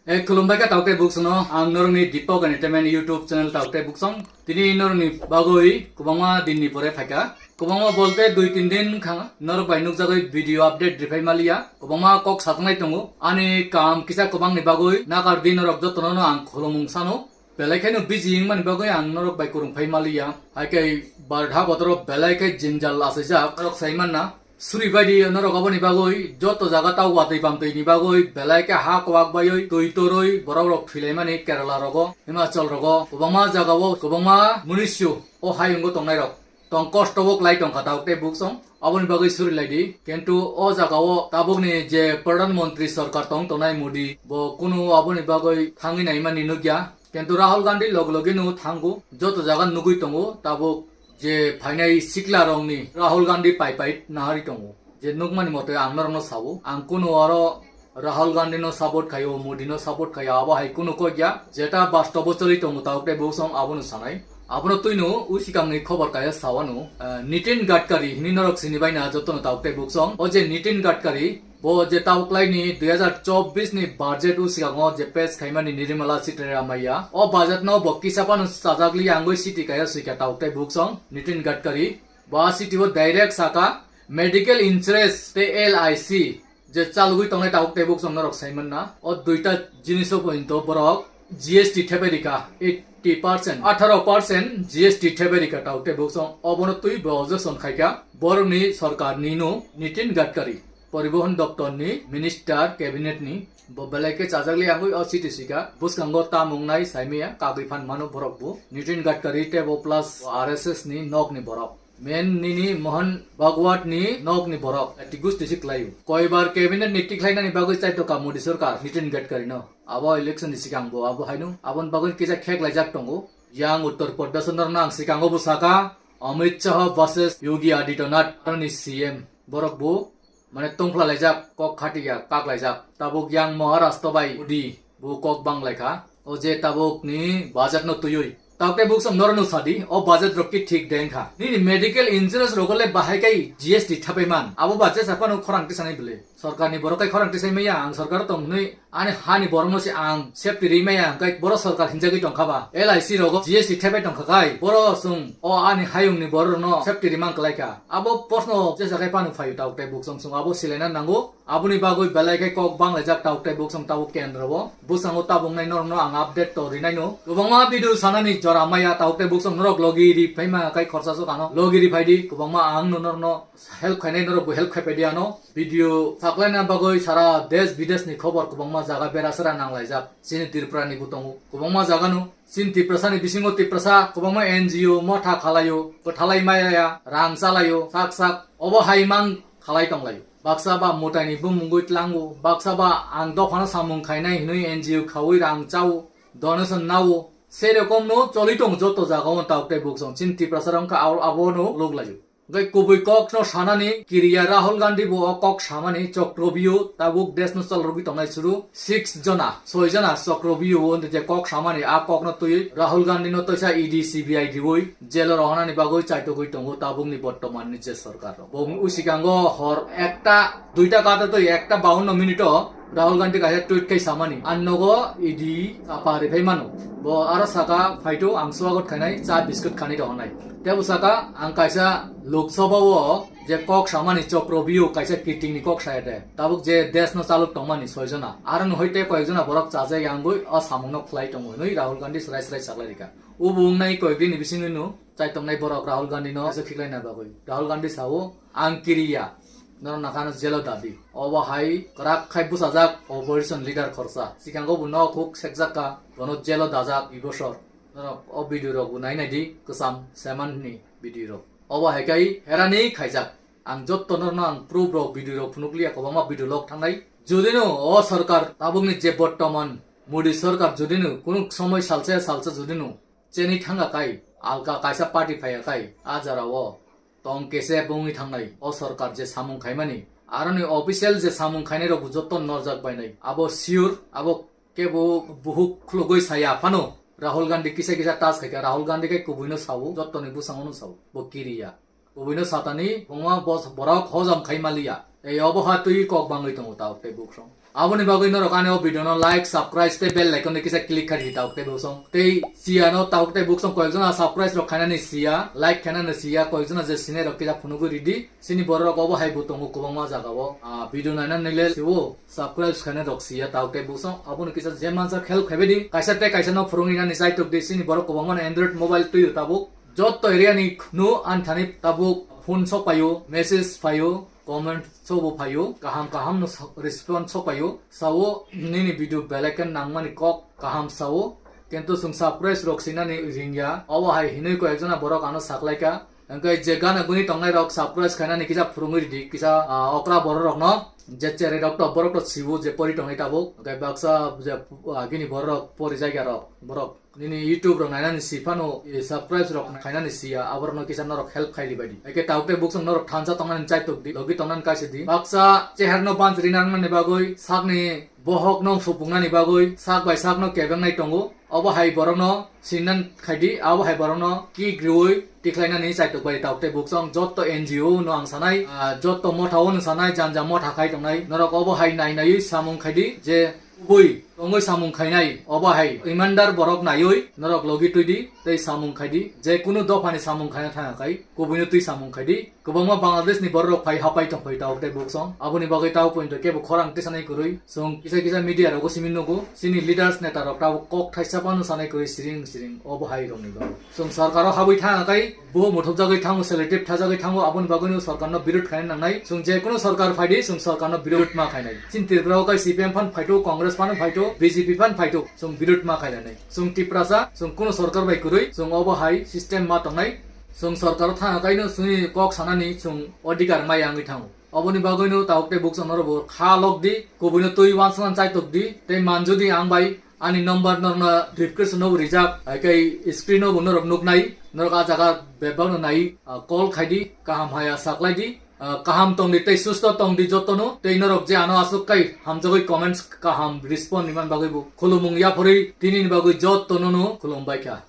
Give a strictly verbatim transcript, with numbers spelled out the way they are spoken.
E khulumbai kha taukte buksongno, ang norokni Deepak Entertainment YouTube channel taukte buksong. Tini norokni bagwi kwbangma dinni pore phaikha. Kwbangma bolte dui tin din wngkha norok bai nukjagwi video update riphai maliya. Kwbangma kok sajaknai tongo. Ani kam kisa kwbangni bagwi nakar di norok jotono no ang khulumung sano. Belai kheno busy wngmani bagwi ang norok bai kwrwng phai maliya. Hai khe barha botoro belai khe jinjal achaijak norok sai manna. Suri baidi norok aboni bagwi joto jaga tau watwi bamtwi ni bagwi belai khe ha kwak baiwi twi torwi borok rok thwilaimani Kerala rogo, Himachal rogo, kwbangma jaga o kwbangma munisyo o hayungo tongnai rok tong kosto o klai tongkha taukte buksong. Aboni bagwi suri laidi. Kintu o jaga o tabukni je Pradhan Mantri sorkar tong tongnai Modi, bo kunu aboni bagwi thangwi naimani nukya. Kintu Rahul Gandhi log logi no thango, joto jaga nugwi tongo, tabuk je phainai sikla rokni Rahul Gandhi pai pai nahari tongo. Je nukmani mote ang norokno sao, ang kunu oro Rahul Gandhi no support khaio, Modi no support khaio, abo hai kunu kok ya, jeta bastobo choli tongo taukte buksong abono sanai. Abono twino usikangni khobor kaya sawano, eh, Nitin Gadkari hini norok sini baina jotono taukte buksong. O je Nitin Gadkari, bo je tabuklaini dui hazar chobbish ni budget o sikango je pass khaimani Nirmala Sitharaman ya. O budget no bo kisa phano chajak li angwi city kaya sika taukte buksong Nitin Gadkari. Bo a city o direct saka medical insurance te L I C je chalugwi tongnai tabuk tei buksong norok saimanna. O duita jiniso pointo borok G S T thebai rika eighty percent, atharo percent G S T thebai rika tabuk tei buksong. Obono twi bo objection khaikha borokni sorkarni no Nitin Gadkari, Poribohon Doptorni Minister Cabinetni. Bo belai khe chajak li angwi o city sika. Bwskango tamung nai saimaya kagwi phan mano borok bo. Nitin Gadkari tei bo plus R S S ni nokni borok. Men nini Mohan Bhagwat ni nok ni borok, eti gusti si klaio. Koibar cabinet ni tikhlainani bagwi chaito ka Modi sarkar Nitin Gadkari no. Abo election ni sikang bo abo haino aboni bagwi kisa khek laijak tongo. Yang Uttar Pradesh no nang sikango bo saka Amit Shah versus Yogi Adityanath ni C M. Borok bo mane tongphla laijak, kok khatiya kak laijak. Tabuk yang Maharashtra bai Modi bo kok bang laikha. O je tabuk ni budget no tuyui. Tabuk tei buksong norok no sadi, o budget rok ki thik deng kha. Nini medical insurance rok le bahai kai G S T thapai man. Abo budget sa phano khorang tisani bwle. Sorkar ni borok kai khorang tisai maya, ang sorkar tong hnui ani hani borok no se ang safety ri maya, ang kai borok sorkar hinjagwi tong kha ba. L I C rogo G S T thapai tong kha kai, borok sung o ani hayung ni borok no safety ri man klai kha. Abo proshno jesa kai phano phaio tabuk tei buksong sung abo silaina nango. Aboni bagwi belai khe kok banglaijak tabuk tei buksong tabuk kendro o. Bwskango tabuknai norokno ang update to rinaino. Kwbangma video sanani jora maya tabuk tei buksong norok logi ri phaima kai khorsa sok ano. Logi ri phaidi kwbangma ang no norokno help khainai norokbo help khai phaidi ano. Video saklaina bagwi sara desh bideshni khobor kwbangma jaga berasra nanglaijak. Chini Tripurani bo tongo kwbangma jagano. Chini Tiprasani bisingo Tiprasa kwbangma N G O motha khalaio, kwthalai maya, rang chalaio, sak sak obo hai mang khalai tonglaio. Baksa ba mwtaini bumungwi tlango, baksa ba ang dophano samung khainai hinwi N G O khaui rang chao, donation nao. Sei rokomno choli tongo joto jagao tabuk tei buksong. Chini Tiprasa rok wngkha abo, abono luk laio. Hwnkhe kubui kokno sanani kiriya Rahul Gandhi bo o kok samani Chakrovyuh tabuk desh no chalrogwi tongnai suru six jona, soi jona Chakrovyuh o je kok samani a kokno twiwi Rahul Gandhi no twisa E D C B I riwi jelo rohornani bagwi chaitogwi tongo tabukni bortomanni je sorkar rok. Bo usikango hor ekta, duita kata twi ekta baunno minute o Rahul Gandhi kaisa tweet khai samani, "Ang nogo E D chapa riphai mano." Bo aro saka, "Phaito, ang swagot khainai, cha biscuit khani rohornai." Tebo saka, "Ang kaisa Lok Sabha o je kok samani Chakrovyuh kaisa kiting ni kok saya de. Tabuk je desh no chalok tongmani soi jona. Aro no hoite koyek jona borok chajai angwi o samung no khlai tongo," hinwi Rahul Gandhi srai srai saklai rikha. Ubo wngnai koyek din ni bisingwi no chaitongnai borok Rahul Gandhi no aswk khiklai na bagwi. Rahul Gandhi sao, "Ang kiriya. Norok nakhano jelo dadi." Obo hai kwrak khai bwsajak opposition leader khorsa. Sikango bo nok huk sekjak kha, bono jelo dajak dui bosor. Norok o video rok bo nai nai di, kwcham seman ni video rok. Obo hai khai herani khaijak. Ang jotto norno ang proof rok video rok phunuk liya, kwbangma video log thangnai. Judino o sorkar tabukni je bortoman Modi sorkar judino kunu somoi salsa salsa judino cheni thanga kai, alka kaisa party phaiya kai, a jara o tong kese bongwi thangnai o sorkar je samung khaimani. Aroni official je samung khainai rok bo jotto norjak bainai. Abo sure, abo kebo buhuk khulugwi saya phano Rahul Gandhi kisa kisa touch khaikha. Rahul Gandhi khe kubuino sao, jottoni bwskango no sao, bo kiriya. Kubuino satani bongma bos-, borok hojom khai maliya. Ei obo ha twi kok bangwi tongo tabuk tei buksong. Aboni bagwi norok ani o video no like, subscribe tei bell icon ni kisa click khai di, tabuk tei buksong. Tei siya no tabuk tei buksong koyekjona subscribe rok khainani siya, like khainani siya, koyekjona je sinai rok kisa phunugwi ridi. Sini borok rok obo hai bo tongo kwbangma jaga o. Ah, video nainani le siwo subscribe khainai rok siya tabuk tei buksong. Aboni kisa je mansa help khaibai di. Kaisa tei kaisa no phurungwi nani chaitok di. Sini borok kwbangma no Android mobile twi o tabuk. Jotto area ni no ani thani tabuk phone sok paio, message paio, comment sobo paio, kaham kaham no sok, respond sok paio. Sao nini video belai khe nangmani kok kaham sao, kintu chwng surprise rok sinani ringya. Obo hai hinwi koyekjona borok ano saklaika. Hwnkhe je gana guni tongnai rok surprise khainani kisa phurungwi ridi, kisa, ah, okra borok rokno, je cherai rok to borok to sibo je pori tongnai tabuk. Hwnkhe baksa je, ah, gini borok pori jagya rok borok nini YouTube rok nainani si phano, e, subscribe rok khainani siya, aborokno kisa norok help khaili baidi. Eke tabuk tei buksong norok thansa tongnani chaitok di, logi tongnani kaisa di. Baksa cheharno banchri nangnani bagwi, sakni bohokno supungnani bagwi, sak bai sakno kebengnai tongo. Obo hai borokno sinnan khaidi, abo hai borokno kik riwi tikhlainani chaitok bai tabuk tei buksong jotto N G O no ang sanai, ah, jotto motha o no sanai, janja motha khai tongnai. Norok obo hai nai naiwi samung khaidi je kubui tongwi samung khainai, obo hai imandar borok naiwi norok logi twi di tei samung khai di, je kunu dopha ni samung khaina thang kha khai kubui no twi samung khai di. Kwbangma Bangladesh ni borok rok phai hapai tong phai tabuk tei buksong, aboni bagwi tabuk poito kebo khorang tisanai kwrwi. Chwng kisa kisa media rogo simi nugo, chini leaders neta rok tabuk kok thaisa phano sanai kwrwi siring siring obo hai rok ni bagwi. Chwng sarkar o habwi thang kha khai, bo muthupjagwi thango, selective thajagwi thango, aboni bagwino sarkarno birud khaina nangnai. Chwng je kunu sarkar phaidi, chwng sarkarno birud ma khainai. Chini Tripura o khai C P M phan phaito, Congress phan phaito, B J P phan phaito, chwng birud ma khainai. Chwng Tiprasa, chwng kunu sarkar bai kwrwi, chwng obo hai system ma tongnai. Chwng sarkar o thang kaino chwngni kok sanani chwng odhikar ma yangwi thango. Oboni bagwino tabuk tei buksong norok bo kha lok di, kubuino twi wansana chaitok di, tei manjudi ang bai ani number norokno description o rijak, hai khe screen o bo norok nuknai, norok a jaga bebak no nai, ah, call khai di, kaham haya saklai di, ah, kaham tong di tei susto tong di jotono, tei norok je ano aswk kai hamjagwi comments kaham respond ni man bagwi bo khulumung yaphorwi tini ni bagwi jotono no khulum bai kha.